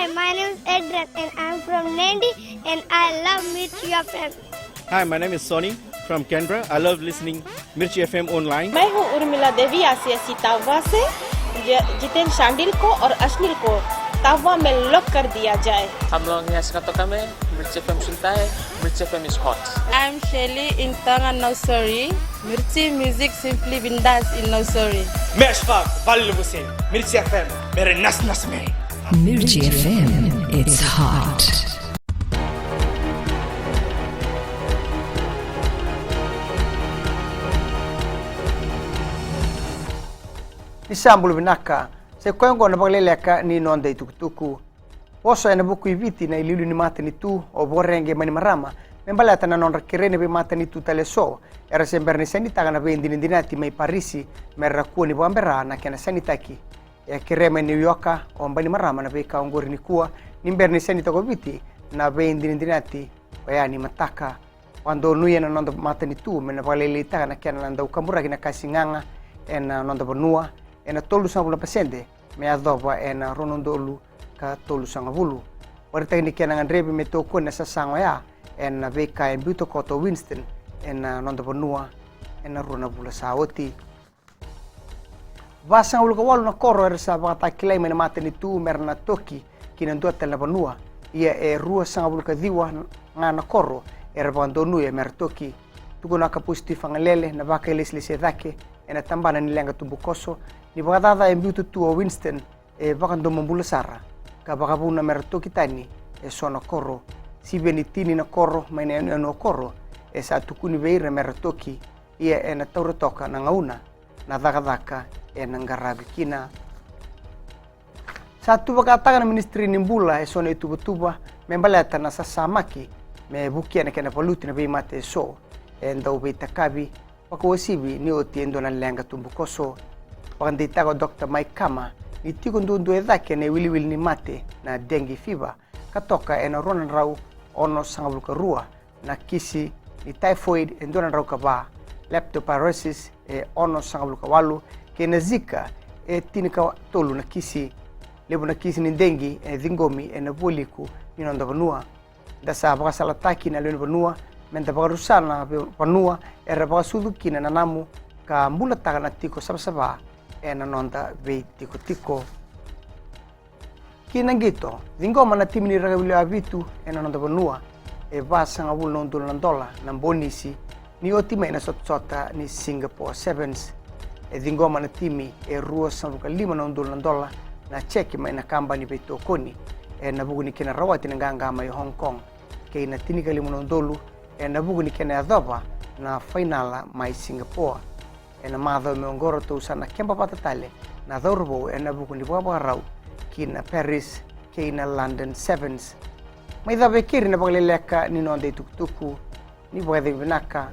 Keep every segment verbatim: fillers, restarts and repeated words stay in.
Hi, my name is Adrian and I'm from Nadi and I love Mirchi F M. Hi, my name is Sonny from Canberra. I love listening Mirchi F M online. मैं हूँ उर्मिला देवी, आसियासी तावा से। ज-, जितेन शांडिल को और अश्निल को तावा में लॉक कर दिया जाए। हम लोग यहाँ से कतोका में मिर्ची एफएम सुनता है। मिर्ची FM is hot. I'm Shelly in Tonga Nausori. Mirchi music simply bindas in Nausori. मैं अशफाक, बालू से। मिर्ची एफएम मेरे नस नस में। Mirchi F M, it's hot. Ni sa bula vinaka. Sa i koya oqo na vakaleleka ni noda itukutuku. Vosa ena vuku i Viti na iliuliu ni matanitu o Voreqe Bainimarama me baleta na nodra kerei na veimatanitu tale eso era se bera ni sainitaka na veidinadinati mai Parisi me ra kua ni vakabera na kena sainitaki. E a kerea mai Niu Yoka o Bainimarama na veika oqori nikua ni bera ni sainitaka o Viti na veidinadinati oya ni mataka. Vakadonuya na noda matanitu me na vakalailaitaka na kena na dau kaburaki na kasi gaga ena noda vanua ena tolusagavulu na pasede me yacova ena rua na udolu ka tolusagavulu. Vakaraitaki ni kena gadrevi me tokoni na sasaga oya ena veika e biuta koto o Winston ena noda vanua ena rua na vula sa oti. Vasagavulu ka walu na koro era sa vakatakilai mai na matanitu me ra na toki ki na dua tale na vanua. Ia e ruasagavulu ka ciwa ga na koro era vakadonuya me ra toki. Tukuna o Kapusi Tuifagalele na vakailesilesi e cake ena tabana ni leqa tubukoso ni vakacaca e biuta tu o Winston e vakadomobula sara ka vakavuna me ra toki tani e so na koro. Sivia ni tini na koro mai na yanuyanu o koro e sa tukuni vei ira me ra toki. Ia ena taura toka na gauna na cakacaka ena qaravi kina. Sa tu vakataka na Ministry ni Bula e so na ituvatuva me baleta na sasamaki me vukia na kena valuti na veimate e so e dau veitakavi vakauasivi ni oti e dua na leqa tubukoso. Vakadeitaka o Dr Mike Kama ni tiko duadua e cake na iwiliwili ni mate na dengue fever ka toka ena rua na drau onosagavulu ka rua na kisi ni typhoid e dua na drau ka va, leptospirosis e onosagavulu ka walu kei na Zika e tinikatolu na kisi. Levu na kisi ni dengue e ciqomi ena vualiku ni noda vanua. Da sa vakasalataki na lewe ni vanua me da vakarusa na vanua era vakasucu kina na namu ka bulataka na tiko savasava ena noda veitikotiko. Ki na qito, ciqoma na timi ni rakavi lewe vitu ena noda vanua e vasagavulu na udolu na dola na bonisi ni oti mai na sotasota ni Singapore Sevens. E ciqoma na timi e ruasagavulu ka lima na udolu na dola na jeki mai na kabani veitokoni ena vuku ni kena rawati na qaqa mai Hong Kong kei na tinikalima na udolu ena vuku ni kena yacova na fainala mai Singapore. Ena macawa me oqo ratou sa na keba vata tale na cauravou ena vuku ni vakavakarau ki na Paris kei na London Sevens. Mai cava e keri na vakaleleka ni noda itukutuku. Ni vakacegu vinaka.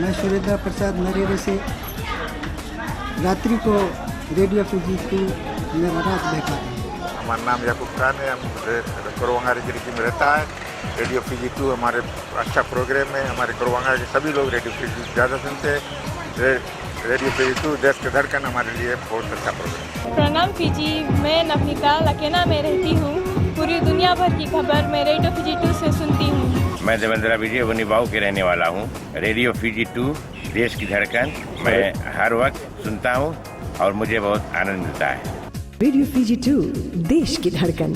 मैं सुरेंद्र प्रसाद नरेरे से रात्रि को radio Fiji to मेरा रात बेकार है। আমার নাম ইয়াকুব খান, আমি রে-, করোয়াঙ্গারে জিরিকি মেরেতা। रेडियो फिजी टू हमारे अच्छा प्रोग्राम है, हमारे करवांगा के सभी लोग रेडियो फिजी टू ज़्यादा सुनते हैं। रे-, रेडियो फिजी टू देश के धड़कन हमारे लिए बहुत अच्छा प्रोग्राम है। प्रणाम फीजी, मैं नवनीता लकेना में रहती हूँ। पूरी दुनिया भर की खबर मैं रेडियो फीजी टू से सुनती हूँ। मैं देवेंद्र विजय वनी बाऊ के रहने वाला हूँ। रेडियो फीजी टू देश की धड़कन मैं हर वक्त सुनता हूँ और मुझे बहुत आनंद मिलता है। रेडियो फीजी टू देश की धड़कन।